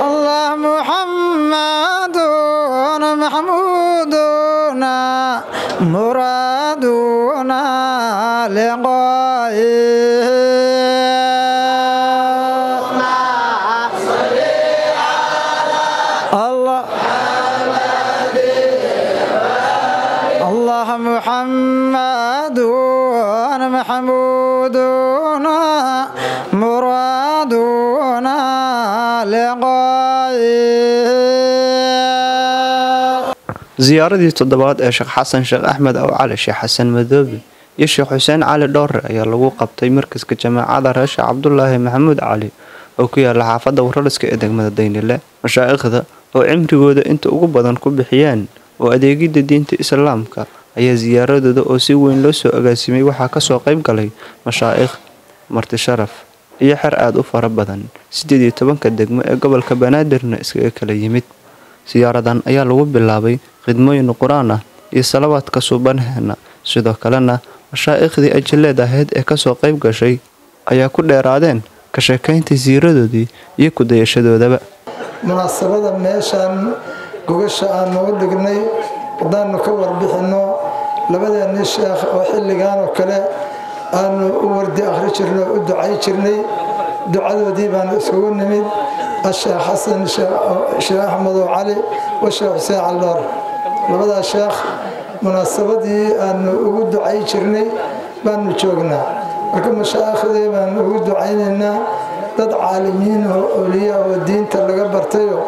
الله محمد محمودنا مرادنا لقائه. الله الله محمد محمودنا مرادنا لقائه. Ziyaaradii toddobaad ee Sheekh Xasan Sheekh Axmed Aw Cali, Sheekh Xasan Madoobe iyo Sheekh Xuseen Cali Dhoore ayaa lagu qabtay markaska Jamaacada reer Sheekh Cabdulaahi Maxamuud Cali oo ku yaala xaafadda Wararska ee degmada Daynile. Mashaa'ikhda oo cimrigooda inta ugu badan ku bixiyeen oo adeegida diinta Islaamka ayaa ziyaaradooda oo si weyn loo soo agaasimay waxaa kasoo qayb galay mashaa'ikh, marti sharaf iyo xer aad u fara badan, 18-ka degmo ee gobolka Banaadirna iskaga kala yimid. Siyaaradan ayaa lagu bilaabay khidmooyin qur-aan ah iyo salawaadka suubanheena. Sidoo kalena mashaaikhdii ajileed ahayd ee kasoo qayb gashay ayaa ku dheeraadeen ka sheekaynta siiradoodii iyo ku dayashadoodaba. Munaasabada meeshaan gogasha aanu u dhignay haddaanu ka warbixinno, labadeennii sheekh oo xilligan oo kale aanu u wardi akhri jirnay oo u ducay jirnay, ducadoodii baanu isugu nimid, Asheekh Xasan Sheekh Axmed oo Cali wa Sheekh Xuseen Cali Dhoor. Labadaas sheekh munaasabadii aanu ugu ducay jirnay baanu joognaa. Marka mashaaikhdii baanu ugu ducaynaynaa. Dad caalimiin oo awliya oo diinta laga bartayo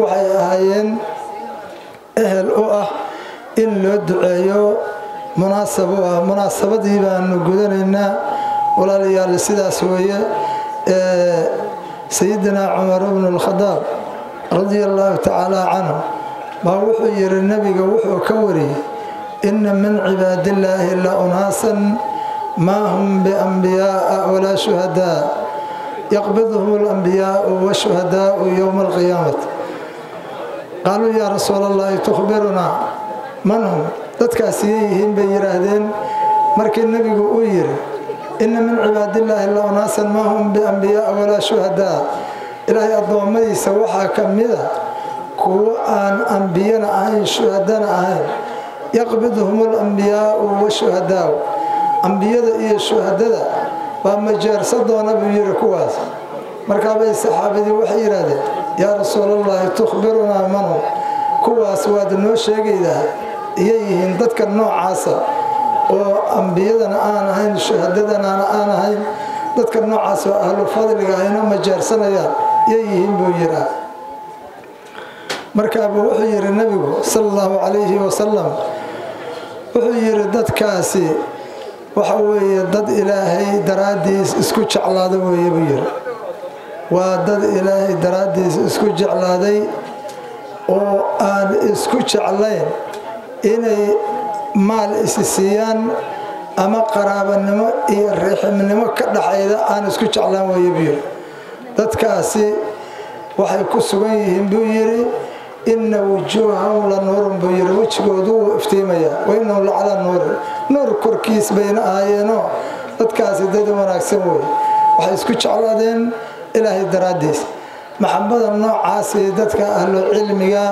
waxay ahaayeen ehel u ah in loo duceeyo, munaasab u ah. Munaasabadii baanu gudanaynaa, walaalayaal, sidaas weeye. Sayidina Cumar bnu Alkhadaab radia allahu tacaala canhu baa wuxuu yiri, nebiga wuxuu ka wariyey: "Ina min cibaadillaahi la unaasan maa hum biambiyaaa walaa shuhadaa, yaqbiduhum alambiyaau washuhadaau yowma alqiyaamati." Qaaluu: "Yaa Rasuul Allahi, tukhbirunaa man hum?" Dadkaas yay yihiin, bay yidhaahdeen. Markii nebigu uu yiri: "Ina min cibaadillaahi la unaasan maa hum biambiyaaa walaa shuhadaa," Ilaahay addoommadiisa waxaa ka mida kuwo aan ambiyana ahayn, shuhadana ahayn. Yaqbiduhum alambiyaau washuhadaau, ambiyada iyo shuhadada baa majeersa doona, buu yiri kuwaas. Markaabay saxaabadii waxay yidhaahdeen: "Yaa Rasuulallaahi, tukhbirunaa manhum?" Kuwaas waad noo sheegaydaa, iyay yihiin dadka noocaasa oo ambiyadana aan ahayn, shuhadadana aan ahayn, dadka noocaas oo ahlu fadliga ayna majeersanayaan, yay yihiin, buu yiraa. Markaabuu wuxuu yidhi nebigu sala allahu calayhi wasalam, wuxuu yidhi: "Dadkaasi waxa weeye dad Ilaahay daraaddiis isku jeclaada weeye," buu yidhi. Waa dad Ilaahay daraaddiis isku jeclaaday oo aan isku jeclayn inay maal isi siiyaan ama qaraabanimo iyo riximnimo ka dhaxayda aan isku jeclaan weeye, buu yidhi. Dadkaasi waxay ku sugan yihiin, buu yidhi, "Ina wujuuhahum la nuurun," buu yidhi, wejigoodu wuu iftiimayaa. Wa innahum la calaa nuurin, nuur korkiis bayna ahaayeenoo. Dadkaasi dad wanaagsan wey, waxay isku jeclaadeen Ilaahay daraaddiis. Maxabada noocaasi dadka ahlu cilmiga,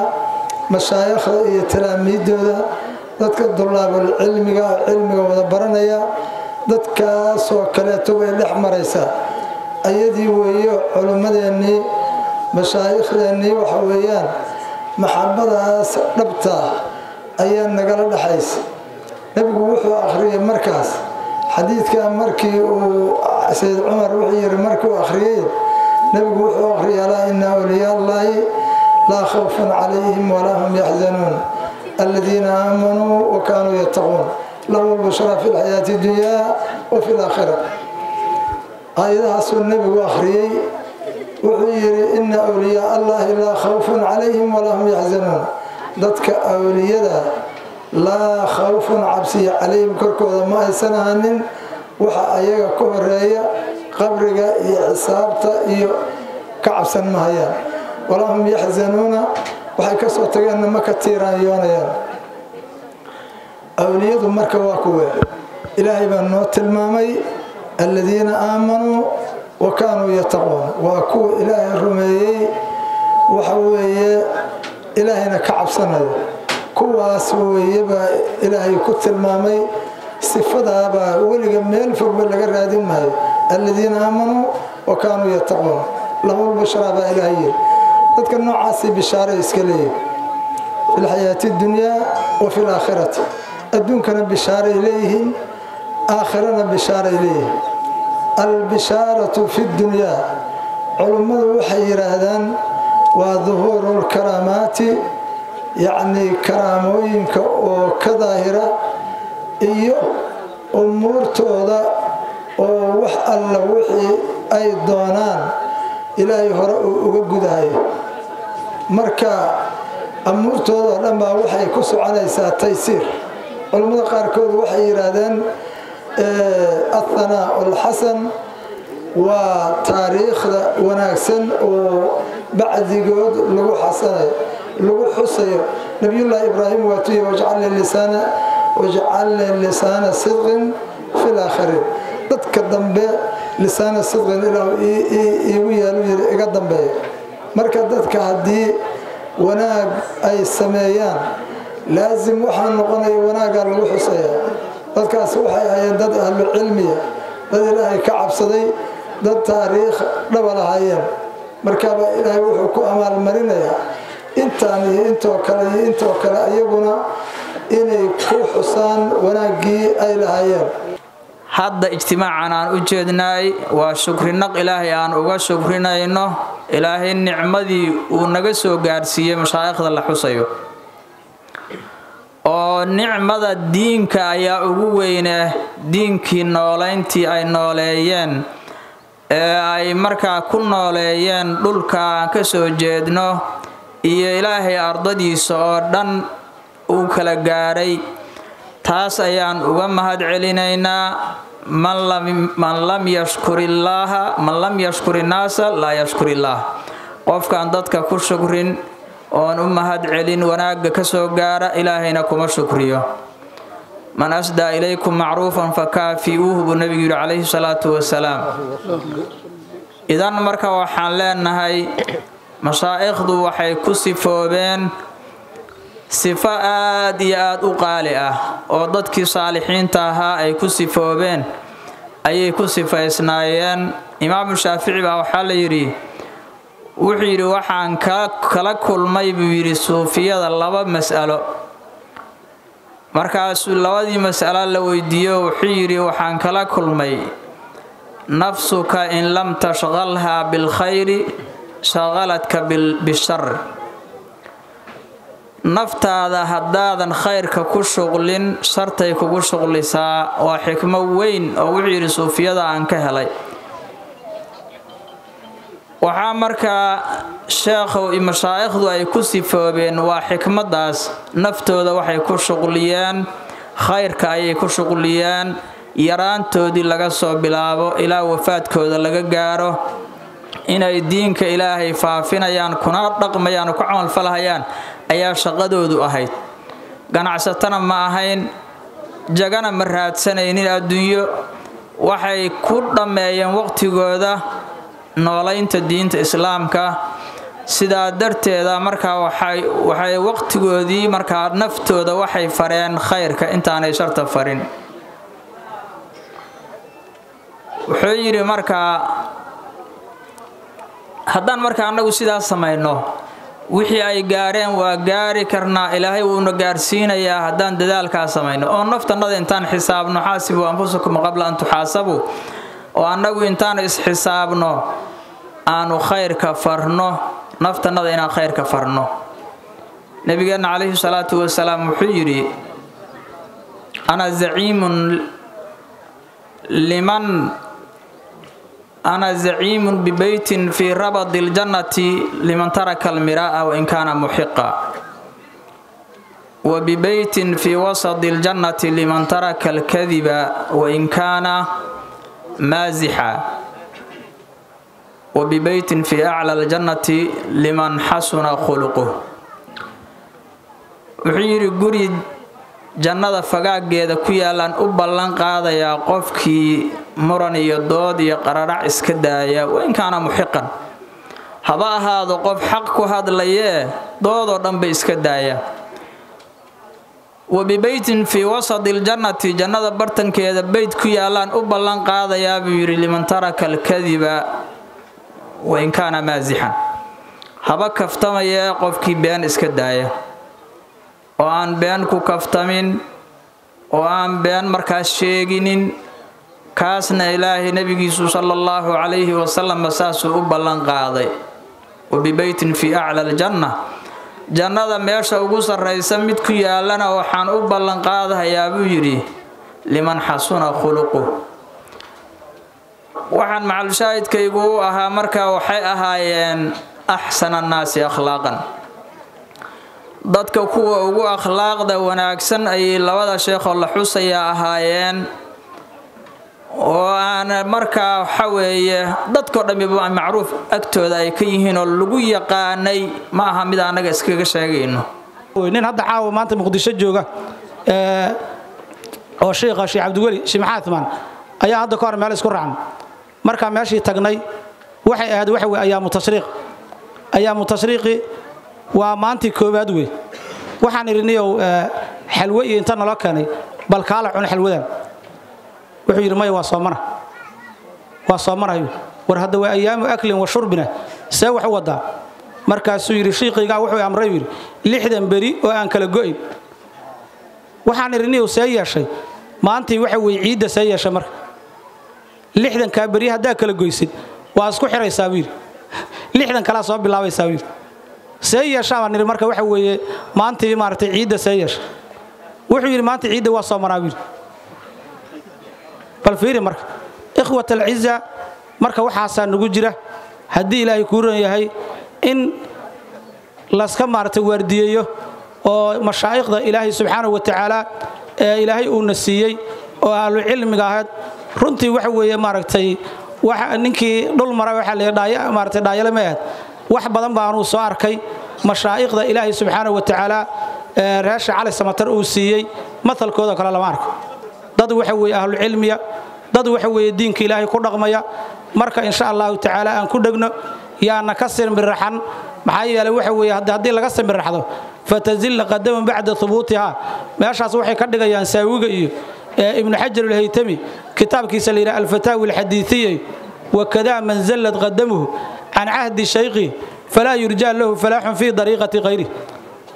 mashaayikhda iyo talaamiidooda, dadka dulaabul cilmiga oo cilmiga wada baranaya, dadkaasoo kaleeto way dhex maraysaa. Ayadii weeyo culimmadeennii, mashaayikhdeennii, waxa weeyaan maxabadaas dhabta ayaa nagala dhexaysa. Nebigu wuxuu akhriyey markaas xadiidka markii uu Sayid Cumar wuxuu yidhi, markuu akhriyey nebigu wuxuu akhriyay: "Alaa ina awliyaa Allahi laa khawfun calayhim walaa hum yaxzanuun, aladiina aamanuu wa kaanuu yattaquun, lahum lbushraa fi lxayaati dunyaa wa fi laakhira." Aayadahaasuu nebigu akhriyey. Wuxuu yidhi: "Ina awliyaa Allahi laa khawfun calayhim walaa hum yaxzanuun." Dadka awliyada laa khawfun, cabsiya, calayhim, korkooda ma aysan ahanin. Waxa ayaga ka horeeya qabriga iyo xisaabta iyo ka cabsan mahayaan. Walaa hum yaxzanuuna, waxay ka soo tageenna ma ka tiiraanyoonayaan. Awliyadu marka waa kuwe? Ilaahay baa noo tilmaamay: aladiina aamanuu wa kaanuu yattaquun. Waa kuwa Ilaahay rumeeyey. Ilaahayna ka cabsanayo. Kuwaas weeyebaa Ilaahay ku tilmaamay sifadaabaa weliga meel fogba laga raadin maayo. Aladiina aamanuu wa kaanuu yattaquun lahum lbushraa baa Ilaahay yiri. Dadka noocaasii bishaaro iska leeyihi fi lxayaati dunyaa wa fi laakhirati. Adduunkana bishaaray leeyihiin, aakhirana bishaaray leeyihiin. Albishaaratu fi dunyaa culummadu waxay yidhaahdaan waa duhuuru lkaraamaati, yacnii karaamooyinka oo ka daahira iyo umuurtooda oo wax alla wixii ay doonaan Ilaahay hore uu uga gudahayo. Marka amuurtooda oo dhan baa waxay ku soconaysaa taysiir. Culammada qaarkood waxay yidhaahdeen athanaa alxasan waa taariikhda wanaagsan oo bacdigood lagu xasanayo, lagu xusayo. Nabiyullaahi Ibraahim waatuye wajcalni lisaana sidqin fi laakhiriin. Dadka dambe lisaana sidqin Ilaah iigu yeelu yiri iga dambeeya. Marka dadka haddii wanaag ay sameeyaan laasim waxaa noqonaya wanaaggaa lagu xusaya. Dadkaas waxay ahaayeen dad ahlu cilmiya, dad Ilaahay ka cabsaday, dad taariikh dhaba lahaayeen. Markaabaa Ilaahay wuxuu ku amaalmarinayaa intaan iyo intoo kale iyo intoo kale ayaguna inay ku xusaan wanaaggii ay lahaayeen. Hadda ijtimaacan aan u jeednaay waa shukrinaq Ilaahay aan uga shukrinayno Ilaahay nicmadii uu naga soo gaarsiiyey mashaayikhda la xusayo, oo nicmada diinka ayaa ugu weyne. Diinkii nooleyntii ay nooleeyeen ee ay markaa ku nooleeyeen dhulka aan ka soo jeedno iyo Ilaahay ardadiisa oo dhan uu kala gaadhay, taas ayaan uga mahad celinaynaa. Man lam yashkur illaaha, man lam yashkur innaasa laa yashkur illaah. Qofkaan dadka ku shukrin oon u mahad celin wanaagga ka soo gaara, Ilaahayna kuma shukriyo. Man asdaa ilaykum macruufan fakaafi'uuhu buu nebigu yidhi calayhi salaatu wasalaam. Idan marka waxaan leenahay mashaa'ikhdu waxay ku sifoobeen sifo aad iyo aad u qaali ah oo dadkii saalixiinta ahaa ay ku sifoobeen ayay ku sifaysnaayeen. Imaamu Shaafici baa waxaa la yidhi, wuxuu yidhi waxaan kala kulmay buu yidhi suufiyada laba mas'alo. Markaasuu labadii mas'alo la weydiiyo, wuxuu yidhi waxaan kala kulmay nafsuka in lam tashqalhaa bilkhayri shaqaladka bishar. Naftaada haddaadan khayrka ku shuqlin shartay kugu shuqlisaa. Waa xikmo weyn oo wuxuu yidhi suufiyada aan ka helay. Waxaa markaa sheekhow mashaa'ikhdu ay ku sifoobeen waa xikmaddaas. Naftooda waxay ku shuqliyeen khayrka ayay ku shuqliyeen, yaraantoodii laga soo bilaabo ilaa wafaadkooda laga gaaro, inay diinka Ilaahay faafinayaan kuna dhaqmayaan oo ku camalfalahayaan ayaa shaqadoodu ahayd. Ganacsatana ma ahayn, jagana ma raadsanaynin adduunyo. Waxay ku dhammeeyeen waqtigooda noolaynta diinta islaamka. Sidaa darteeda markaa waxay waqtigoodii markaa naftooda waxay fareen khayrka intaanay sharta farin. Wuxuu yidhi markaa haddaan markaa annagu sidaas samayno wixii ay gaareen waa gaari karnaa, Ilaahay wuuna gaarsiinayaa haddaan dadaalkaa samayno oo naftannada intaan xisaabno. Xaasibuu anfusakum qabla an tuxaasabuu, oo annagu intaanu isxisaabno aanu khayrka farno naftannada, inaan khayrka farno. Nabigeenna calayhi salaatu wasalaam wuxuu yidhi ana zaciimun liman ana zaciimun bibeytin fii rabadi ljannati liman taraka almiraa'a wain kaana muxiqa, wa bibeytin fii wasadi ljannati liman taraka alkadiba wain kaana maasixa, wa bibeytin fii acla aljannati liman xasuna khuluquh. Wuxuu yidhi guri jannada fagaaggeeda ku yaalaan u ballan qaadayaa qofkii muran iyo dood iyo qararac iska daaya wain kaana muxiqan, Haba ahaado qof xaq ku hadlayee, doodoo dhan bay iska daaya. Wa bibeytin fii wasadi aljannati, jannada bartankeeda beyt ku yaallaan u ballan qaadayaa buu yidhi, liman taraka alkadiba wain kaana maasixan. Haba kaftamayee qofkii been iska daaya oo aan been ku kaftamin oo aan been markaas sheeginin, kaasna Ilaahay nebigiisu sala Allahu calayhi wasalam saasuu u ballan qaaday. Wa bibeytin fii acla aljanna, jannada meesha ugu sarraysa mid ku yaallana waxaan u ballan qaadahayaa buu yidhi, liman xasuna khuluquh. Waxaan macalushaahidkaygu u ahaa markaa waxay ahaayeen axsana annaasi akhlaaqan, dadka kuwa ugu akhlaaqda wanaagsan ayay labada sheekhoo la xusayaa ahaayeen, oo aan markaa waxa weeye dadkoo dhammiba macruuf agtooda ay ka yihiin oo lagu yaqaanay. Ma aha mid annaga iskaga sheegayno. Nin hadda caawa maanta Muqdisho jooga oo sheekha Sheekh Cabdiweli Sheekh Maxamed ayaa hadda ka hor meel isku raacnay. Markaa meeshii tagnay waxay ahayd waxa weeye ayaamu tashriiq. Ayaamu tashriiqi waa maantii koowaad wey. Waxaan idhi niyow, xalwo iyo inta naloo keenay, bal kaala cun xalwadan. Wuxuu yidhi maya, waa soomana, waa soomanayo. War hadda waa ayaamu aklin wa shurbina, see wax u wadaa? Markaasuu yidhi shiiqaygaa wuxuu amray, yidhi, 60 beri oo aan kala go'in. Waxaan idhi niyow, see yeeshay maantii waxa weeye ciidda? See yeeshay marka 60-kaa beri haddaa kala goysid waa isku xiraysaa buu yidhi, 60 kalaa soo bilaabaysaa buu yidhi. See yeeshaa baan nidhi marka waxa weeye maantii maaragtay ciidda see yeesha? Wuxuu yidhi maanta ciidda waa soomanaa buu yidhi. Bal fiiri marka, ikhwat alciza, marka waxaasaa nagu jira haddii Ilaahay kuu ran yahay in laska maaragtay waardiyeeyo oo mashaa'ikhda Ilaahay subxaanahu wa tacaala ee Ilaahay uuna siiyey oo ahlu cilmiga ahayd. Runtii waxa weeye maaragtay waxa ninkii dhul mara waxa la dhaaya maaragtay dhaayale ma ahayd. Wax badan baanuu soo arkay mashaa'ikhda Ilaahay subxaanahu wa tacaala ee reesha Cali Samatar uu siiyey, matalkooda kale lama arko. Dad waxa weeye ahlu cilmiya, dad waxa weeye diinka Ilaahay ku dhaqmaya. Marka insha Allahu tacaala aan ku dhegno, yaana ka simbiraxan. Maxaa yeelay waxa weeye haddii laga simbiraxdo, fatazilla qadaman bacda hubuutiha. Meeshaas waxay ka dhigayaan Saawiga iyo Ibnu Xajar Alhaytami kitaabkiisa la yidhaha Alfataawi Alxadiidiya: wakadaa man zallad qadamuhu can cahdi shaykhi falaa yurjaa lahu falaaxun fii dariiqati khayrih.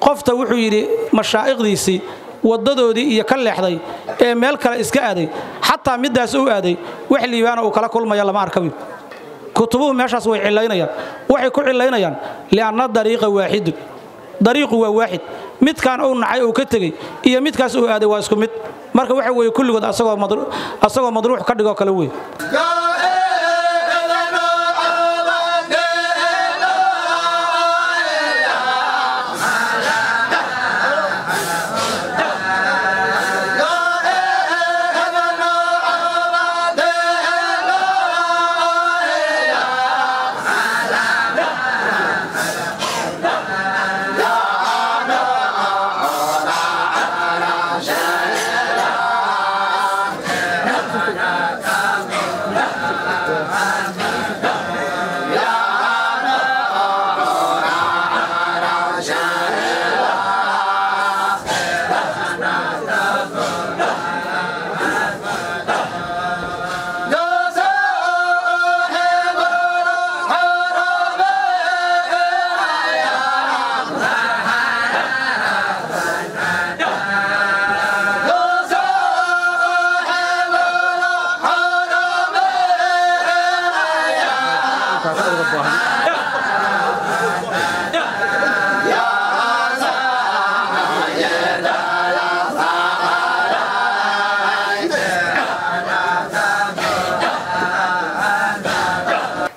Qofta wuxuu yidhi mashaa'ikhdiisii waddadoodii iyo ka leexday ee meel kale iska aaday, xataa middaas u aaday wax liibaana uu kala kulmaya lama arkabi. Kutubuhu meeshaas way cilaynayaan. Waxay ku cilaynayaan lianna dariiqa waaxidun, dariiqu waa waaxid. Midkaan uu nacay uu ka tegey iyo midkaas uu aaday waa isku mid. Marka waxa weeye kulligood asagoo madruux ka dhigoo kale wey.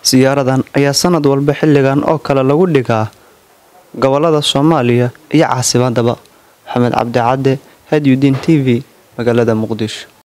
Siyaaradan ayaa sanad walba xilligan oo kale lagu dhigaa gobolada Soomaaliya iyo caasimadaba. Maxamed Cabdi Cadde, Hadyudiin TV, magaalada Muqdisho.